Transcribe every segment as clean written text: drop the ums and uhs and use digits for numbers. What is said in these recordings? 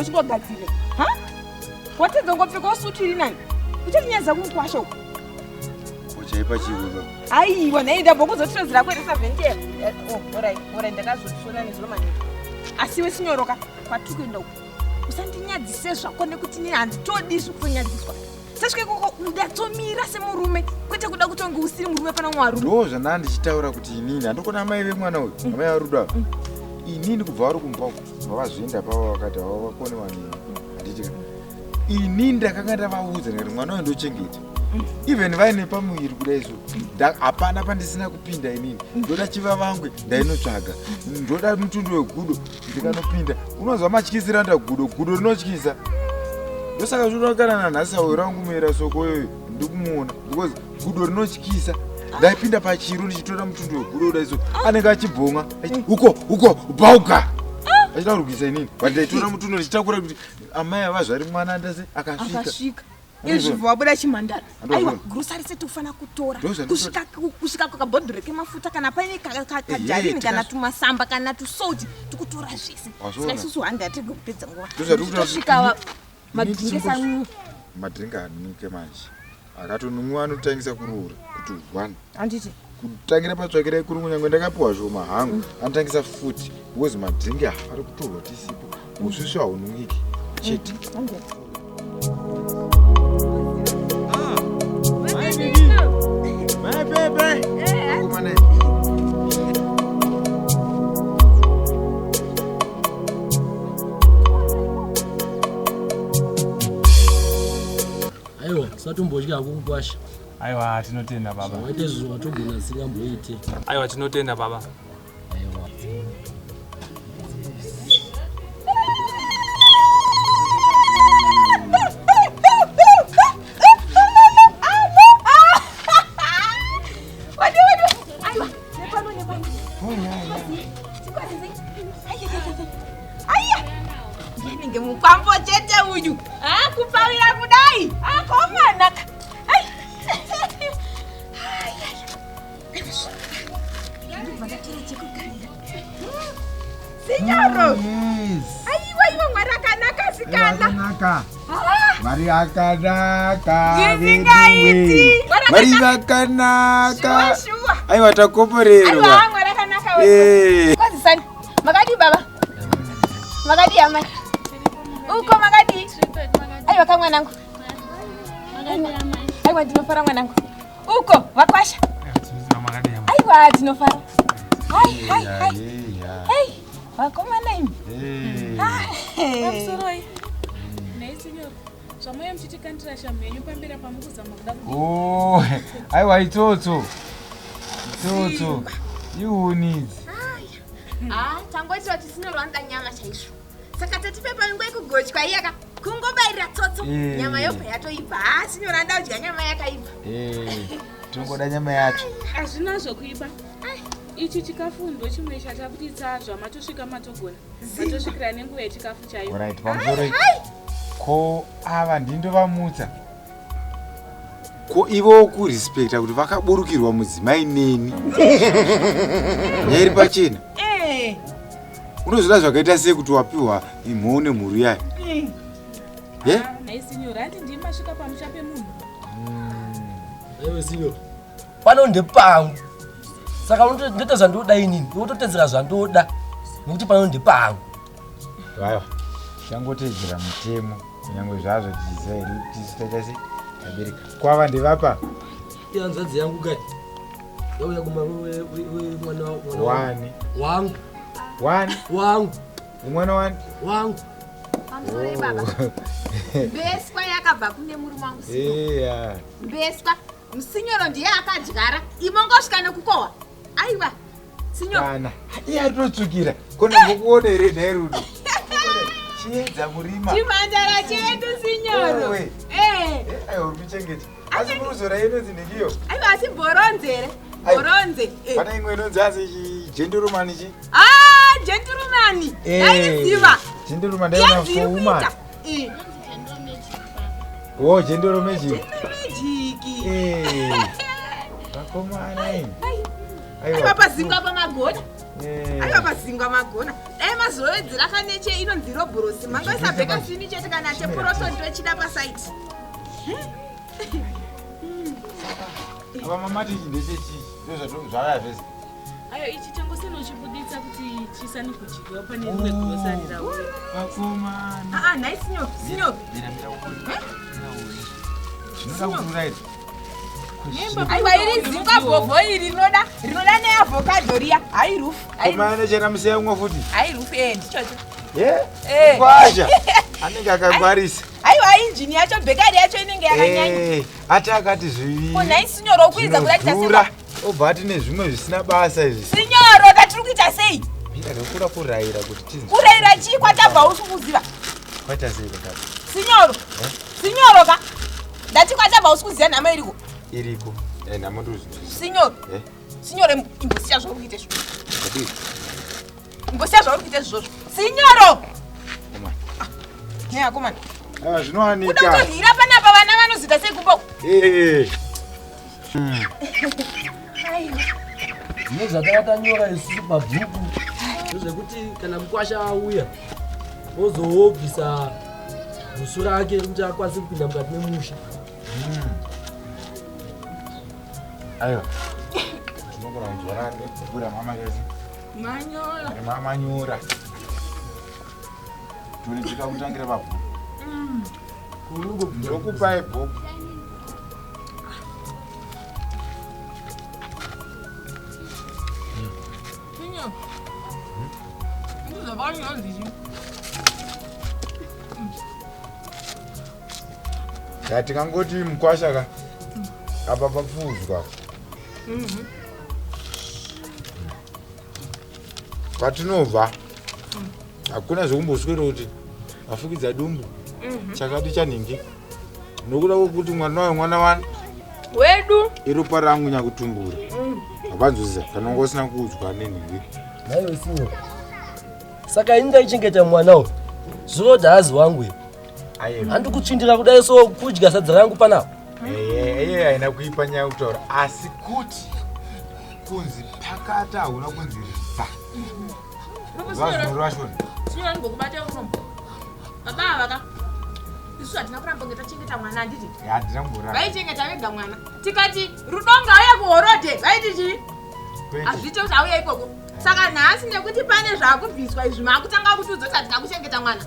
uchingogadzire ha watedza ungopfekawo sutu iri nani uchatinyadzisa kumukwasha uku Uchaipa chivo. Aiwa nhai ndabva kuzotirozera kuendesa vhengera. Eh, oh, orai, orai ndakazosona nezuro manheru. Asi iwe sinyoroka kwatiri kuenda uku. Usandinyadzise zvako nekuti ini handitodi zvekutonyadziswa. Sasvika ikoko ndatomira semurume kwete kuda kutonge usiri murume pana umwe varume. Ndoo zvandanga ndichitaura kuti inini handikona amai vemwana uyu, amai vaRudo ava. Inini kubva vari kumba uku, vavazoenda pavo vakati havavakoni vanini. Handiti ka. Ini ndakanga ndavaudza ndikati mwana uyu ndochengeta. Even vaine pamuviri kudai so hapana pandisina kupinda inini. Ndoda chivavangwe ndainotsvaga. Ndoda mutundu wegudo ndikanopinda. Unonzwa matyisira nda gudo, gudo rinotyisa. Ndosaka zvino kana nanhasi awo rangu muera soko iyoyo ndikumuona because gudo rinotyisa. Ndaipinda pachiru ndichitora mutundu wegudo kudai so anenge achibhonga uko uko bauga. Achida kurwisa inini. But ndaitora mutundu ndichitakura kuti amai avazvari mwana andase akasvika akasvika izvi wabuda chimhandara aiwa grocery set ufanira kutora kusvika kusvika kakabhodhoro kemafuta kana paine kajarini kana tumasamba kana tusauti tikutora zvese saka isusu handi hatirege kupedza nguva tosvika madringi esanwiwa madringi anwike manje akatonunwiwa anotangisa kuroora kuti one handiti kutangira patsvakirai kuri kunyange ndakapiwa shoma hangu mm. anotangisa futi because madringi haafari kutorwa tisipo usvisvi haunwiki chete mm. My baby. Aiwa, satombodya hako kukwasha. Aiwa tinotenda baba. Zvawaita izvo watogona zvisingamboite. Aiwa tinotenda baba. Aiwa. Anenge mukwambo chete uyu. Ah, kupawira kudai. Akomana. Sinyoro. Aiwa iwa Mwari akanaka sikana. Mwari akanaka. Zvisingaiti. Mwari vakanaka. Aiwa takomborerwa. Aiwa Mwari akanaka wewe. Kwazisani. Makadii baba? Makadii amai? Uko makadii? Aiwa kamwanangu. Aiwa ndinofara mwanangu. Uko vakwasha. Aiwa tinofara. Hai hai hai. Hey, vakomana imi. Pamusoroi. Nei sinyoro. Zvamuye muchitikandira shamhu yenyu pamberi apa mukuzama kuda kudii? Oh, aiwa itsotso. Itsotso. Ihuni idzi. Ah, tangoitira kuti sinyoro vanoda nyama chaizvo. Saka tatipe panguva yekugochwa iyaka kungobairira tsotso Eh. nyama yobva yatoibva. Ah, sinyoro anoda kudya nyama yakaibva. Eh, tinongoda nyama yacho. Hazvina zvokuipa. Ichi chikafu ndochimwe chatabuditsa zvamatosvika matogona. Matosvikira nenguva yechikafu chaiyo. Alright, pamusoro. Ko ava ndindovamutsa. Ko ivo kurespecta kuti vakaburukirwa mudzimai neni. Nyaya iri pachena. Eh. Unozoda zvakaita sei kuti wapiwa imhou nemhuru yayo? Eh? Ah, nhai sinyoro, hanti ndimi masvika pamusha pemunhu. Aiwe sinyoro. Pano ndepangu. Saka ndoita zvandoda inini, wototedzera zvandoda. Nekuti pano ndepangu. Vaiwa, changotedzera mutemo kunyangwe zvazvo tichiziva hedu kuti tisu taita sei tabereka. Kwava ndevapa? Ihanzvadzi yangu kai. Yauya kumba mwana wani. Wangu. Wani. Wangu. Mwana wani? Wangu. Pamusoro baba. Mbeswa yakabva kune murume wangu Sino. Yeah. Mbeswa Musinyoro ndiye akadyara. Imongosvika nekukohwa. Aiwa. Sinyoro. Kana. Iye aritotsvukira. Kona ngokuona here nhai Rudo? Chiedza murima. Chimhandara chedu Sinyoro. Eh. Eh. Aiwa uri kuchengeta. Asi muruzora inonzi ndikiyo. Aiwa asi bhoronze here? Bhoronze. Eh. Pane imwe inonzi asi gentleman chi? Ah, gentleman. Ndaiziva. Gentleman ndaiona for woman. Eh. Oh, gentleman magic. Magic. Eh. Vakomana imi. Aiwa pazingwa pamagona. Eh. Aiwa pazingwa magona. Dai Dai mazowedzera kaneche inonzi robhurosi. Mangoisa bhekasini chete kana chepurosoni tochida pasaiti. Apa mamati ichi ndechechii? Ndozvazvaya zvese. Ayo ichi changosenochibuditsa kuti chisani kudyiwa pane rimwe grocery rauya. Vakomana. Ah, ah, nhai sinyo, sinyo. Mira mira uone. Mira uone. Zvinoda kutura izvi. Aiwa iri zingwa bhovho iri rinoda rinoda neavocado riya. Hairufu. Komana chena musiya umwe futi. Hairufu eh ndichocho. Eh? Eh. Kwasha. Anenge akangwarisa. Aiwa injini yacho bhekari yacho inenge yakanyanya. Eh, ati akati zviviri. Ko nhai sinyoro ukuidza kuda kuita Zvinodhura. sei? Obva ati nezvimwe zvisina basa izvi. Sinyoro tatiri kuita sei? Mira ndokura kurayira kuti tizi. Kurayira chii kwatabva usi kuziva? Kwaita sei kakati? Sinyoro. Sinyoro ka. Ndati kwatabva usi kuziva nhamo iriko. Iriko. Eh, nhamo ndozvinzwisisa. Sinyoro. Eh? Sinyoro imbosiya zvauri kuita izvo. Ndadii? Imbosiya zvauri kuita izvozvo. Sinyoro. Komana. Ne akomana. Ah, Kuda zvinowanika. kutodyira panapa vana vanozoita sei kumba uku? Eh. Zvine zvatanga tanyora isusu pabhuku ndezvekuti kana mukwasha auya ozowobvisa gusu rake kuti akwanise kupinda mukati memusha. Aiwa. Tinogona kunzwa nebhuku ramama rese. Manyora. Remamanyora. Toridzika kutangira pabhuku. Ndokupai bhuku. Sinyoro. Ndizvo ndizvo. Yatikangoti mukwasha ka. Apa papfuuzwa. Kwatinobva hakuna zvekumboswera kuti afukidza dumbu chakati chanhingi nokuda kwekuti mwana wayo mwana wani Wedu. iropa rangu nyakutumbura hapanzwisisa kana wanga usina kuudzwa nenhingi Nhaiwe sinyoro. Saka ini ndaichengeta mwana uyu. Zviroda hazi wangu uyu. aiwa Handi kutsvindira kudai so kudya sadza rangu panapa. iye haina kuipa nyaya yekutaura asi kuti kunzi pakati hauna kunzi ridza vazvinoreva shona Sinyoro ndingokubata muromo. Baba ava ka. Isu hatina kuramba kunge tachengeta mwana handiti? handina kumborara Vaichengeta vega mwana. Tikati Rudo ngauye kuhorodhe vaiti chii? Hazviite kuti auye ikoko. Saka nhasi nekuti pane zvaakubviswa izvi maakutanga kutiudza kuti hatina kuchengeta mwana.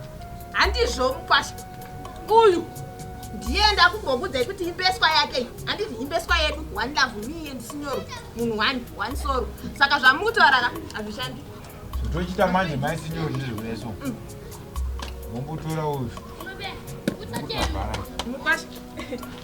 Handizvo mukwasha. Uyu ndiye ndakumbokudzai kuti imbeswa yake iyi. Handiti imbeswa yedu one love me and sinyoro munhu one one soro. Saka zvamukutaura ka hazvishandi. tochita manje mai sinyori ndezvekuneso mombotora uyu Mukwasha.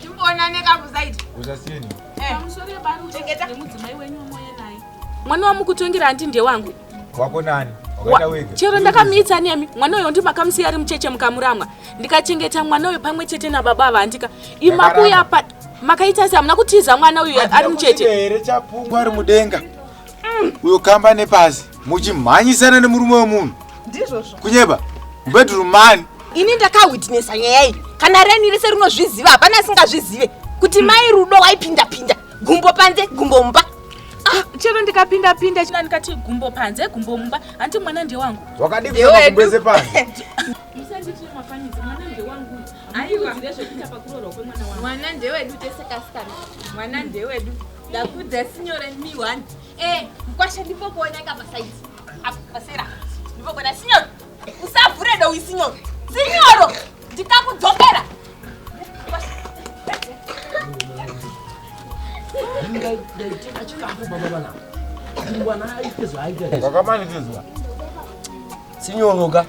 Timboonane kabusaiti. usasiyeni Pamusoro yebaru Chengeta. nemudzimai wenyu wamoya naye. Mwana wamukutongera handi ndewangu. wako nani wakaita wega Chero ndakamuitsa nemi mwana uyo ndimakamusiya ari mucheche mukamuramwa. Ndikachengeta mwana uyu pamwe chete nababa ava handika. Imakuya pa makaita sei hamuna kutiza mwana uyu ari mucheche. here chapungwa ari mudenga uyo kamba nepasi muchimhanyisana nemurume wemunhu Ndizvozvo. kunyeba mubedroom mani Ini ndakawitnessa nyaya iyi. Kana reni rese rinozviziva hapana asingazvizive kuti mai Rudo waipinda pinda gumbo panze gumbo mumba. Chero ndikapinda pinda china ndikati gumbo panze gumbo mumba hanti mwana ndewangu. wakadi kusema kumbese panze Musanditire mafanyidzo mwana ndewangu. Aiwa. Handiudzire zvekuita pakuroorwa kwemwana wangu. Mwana ndewedu tese kasikana. Mwana ndewedu. Ndakudza sinyore me one. Eh, mkwasha ndipo kuoneka pasaiti. Apo pasera. Ndipo kuona sinyoro. Usavhure dowi sinyoro. Sinyoro, ndikakudzokera. Ndaitenga chikafu baba panapa. Kuti mwana aite zvaaita. wakamanikidzwa Sinyoro ka.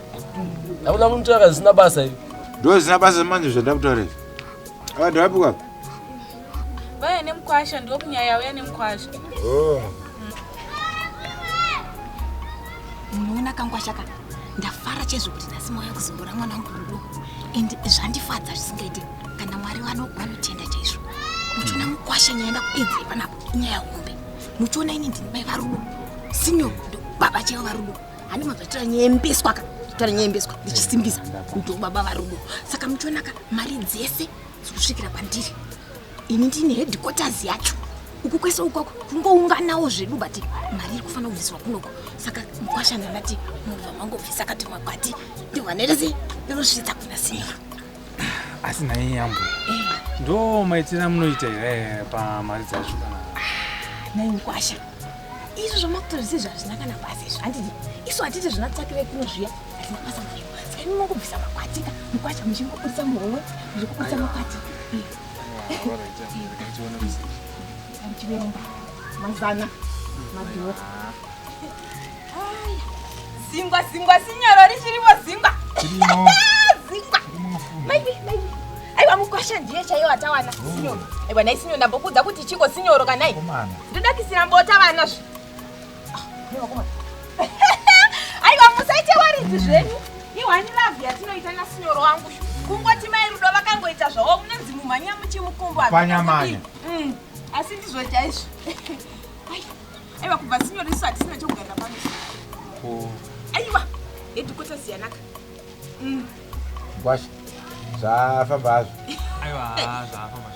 Hakuna kunitaura zvisina basa ivi. ndo zvisina basa manje zvandakutaura izvi ava ndavapikwa Vaya nemukwasha ndokunyaya uya nemukwasha. Munoona kangwasha ka ndafara chaizvo kuti nhasi mauya kuzoroora mwana wangu Rudo and zvandifadza zvisingaite kana mwari vanotenda chaizvo muchiona mukwasha nyaya ndakupedzei panapa inyaya hombe muchiona ini ndini mai varudo sinyo baba chaivo varudo handi mazvatora nyaya yembeswa ka tora nyaya yembeswa ndichisimbisa ndo baba varudo saka muchiona ka mari dzese dzikusvikira kwandiri ini ndine headquarters yacho Uku kwese ukwako kungounganawo zvedu but mari iri kufanira kubviswa kunoko. Saka mukwasha ndandati mubva mangobvisa kati makwati ndibva nerese ndinosvitsa kuna sinyoro. Asi nhai yambo. Eh. Ndo maitira munoita here pamari dzacho kana? Ah, nhai mukwasha. Izvo zvamakutora zvese zvazvina kana basa izvo handiti. Isu hatiti zvinatsakire kuno zviya hatina basa nazvo. Saka imi mangobvisa makwati ka mukwasha muchingobudisa muhomwe muchingobudisa makwati. Eh. Muchiverenga mazana madhora. Zingwa zingwa sinyoro richirimo zingwa. Chirimo. Zingwa. Maivi maivi. Aiwa mukwasha ndiye chaiyo atawana sinyoro. Aiwa nhai sinyoro ndambokudza kuti chiko sinyoro kanai. Ndoda kisira mbota vana zve. Ah, Aiwa musaite waridzi zvenyu. Ihwani love yatinoita nasinyoro wangu. Kungoti mai Rudo vakangoita zvavo munonzi mumhanya muchimukumbo. Panyamanya. Asi ndizvo chaizvo. Aiwa kubva sinyoro isu hatisina chekugarira pano. Aiwa headquarters yanaka. Gwasha zvafamba hazvo. Aiwa zvafamba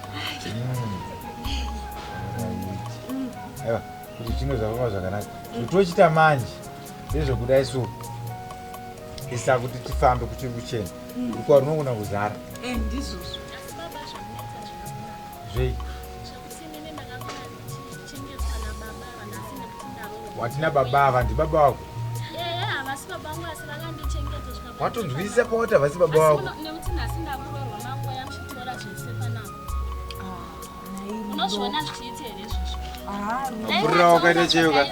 Aiwa kuti zvino zvafamba zvakanaka. Zvotochita manje ndezvekudai so isa kuti tifambe kuchiri kuchena. Rukwa runogona kuzara. Eh ndizvozvo. Zvei? Watina baba ava ndibaba wako? Ehe, havasi baba vangu asi vakandichengeta zvikabva. Watonzwisisa pawati havasi baba wako? Nekuti nhasi ndakuroorwa makuuya muchitora zvese panapa. Unozviona zvichiita here izvozvo? Mapurira wakaita cheuka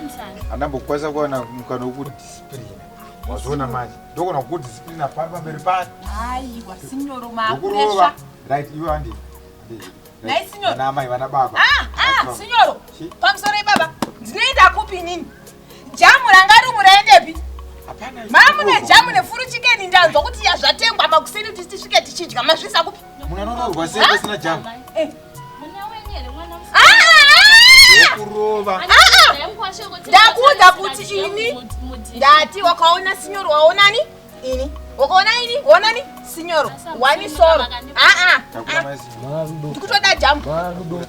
handambokwanisa kuwana mukana wekudisciplina. Wazviona manje ndogona kukudisciplina pari pamberi pano. Aiwa sinyoro makurova. Right iwe handi. Nhai sinyoro. Vana amai vana baba. Ah ah sinyoro. Pamusoro baba. Ndinoenda kupi inini? Jamu ranga rumu raendepi? Hapana. Mamune jamu nefuru chicken ndanzwa kuti yazvatengwa makuseni kuti tisvike tichidya mazvisa kupi? Munanonorwa sei pasina jamu? Eh. Muna wenyu here mwana Ah! ah, ah! Kurova. Ah, ah! Ndakuudza kuti ini ndati wakaona sinyoro waonani? Ini. Wakaona ini? Waonani? Sinyoro. Wani soro. Ah ah. Ndikutoda jamu. Marudo.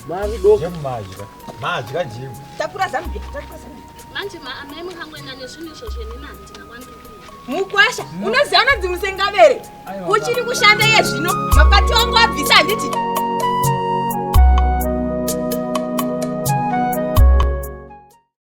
Marudo. Jemu madya. Madya jemu. Takura Zambia. Takura Zambia. Manje ma amai mukangoenda nezvinhu izvozvo inini handina kwandiri kuenda. Mukwasha, unoziva anonzi musengabere. Kuchiri kushanda iye zvino. Makwati wangu abvisa handiti?